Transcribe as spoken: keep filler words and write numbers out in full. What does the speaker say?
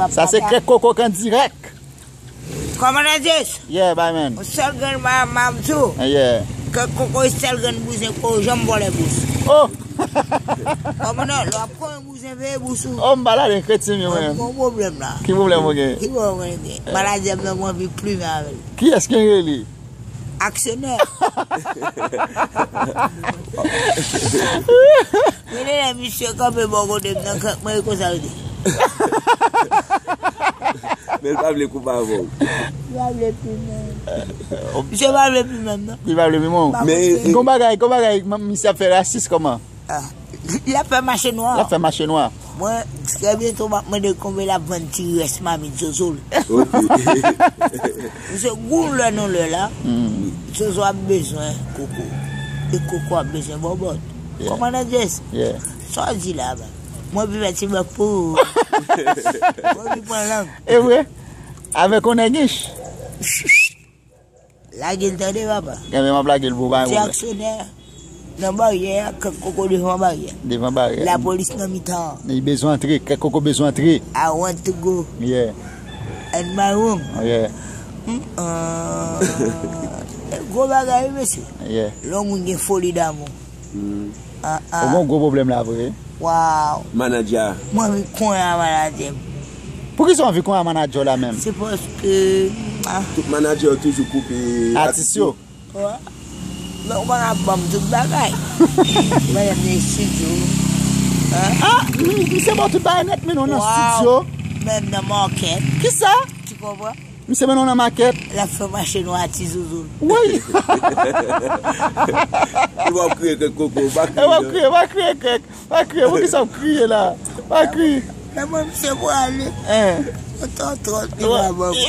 Sa se krèk koko k an dirèk. Kòmandan Jess. Yeah, bay men. Yon sèl grenn ma, ma di w. Yeah. Krèk koko, sèl grenn bouzen ko janm vòlè bous. Oh! Kòmandan, lè w ap konyen bouzen, veye bous ou. Oh, m pa ladan kretin yo menm. Mwen gon pwoblèm la. Ki pwoblèm ou gen? Ki pwoblèm ou gen? Maladi ap nan mwen anvi plimen avè l. Kiyès ki rele? Aksyonè. Genlè lè misye kanpe bò kote m nan, krèk mwen, e konsa yo di. Men l pa vle koup avè w. Li pa vle pi menm. Misye pa vle pi menm, non. Li pa vle pi menm. Men gon bagay, gon bagay, misye ap fè rasis kòman? Ah, l ap fè mache nwa. L ap fè mache nwa. Mwen, trè byento, m ap mande konbyen l ap vann ti rès mamit zozo l. Ok. Misye, gon lè nan lè la, zozo ap bezwen koko. E koko ap bezwen bòbòt. Yeah. Kòmandan Jess? Yeah. Sa w di la, ba? Mwen pi fè ti bòk pou ou. Mwen pi pran lang. E vre? Avèk yon nèg ench. Lage l tande, papa. Genlè m ap lage l pou w, pa gen pwoblèm. Ti aksyonè nan baryè a, krèk koko devan baryè. Devan baryè. Lapolis nan mitan an. Li bezwen antre, krèk koko bezwen antre. I want to go. Yeah. And my room. Yeah. Mm, ah. Gwo bagay, wi, mesye. Yeah. Lè yon moun gen foli damou. Ah, ah. Ou gen yon gwo pwoblèm la vre. Waw. Manadjè a. Mwen anvi konyen a manadjè m. Poukisa w anvi konyen a manadjè w la menm? Se paske, ah. Tout manadjè yo toujou koupe atis yo. Wè. Men ou pa ka ban m tout bagay. Mwen nan estidyo. Ah, mi, misye ba w tout bagay nèt, men nou nan estidyo. Menm nan makèt. Kisa? Tu comprends? Misye mennen w nan makèt. L ap fè mache nwa ti zouzoun. Wi. Li w ap kriye krèk koko, pa kriye. E w ap kriye, pa kriye krèk. Pa kriye, poukisa w ap kriye la? Pa kriye. Men mwen, misye prale. Hein. Mwen tonton, li pa ban mwen.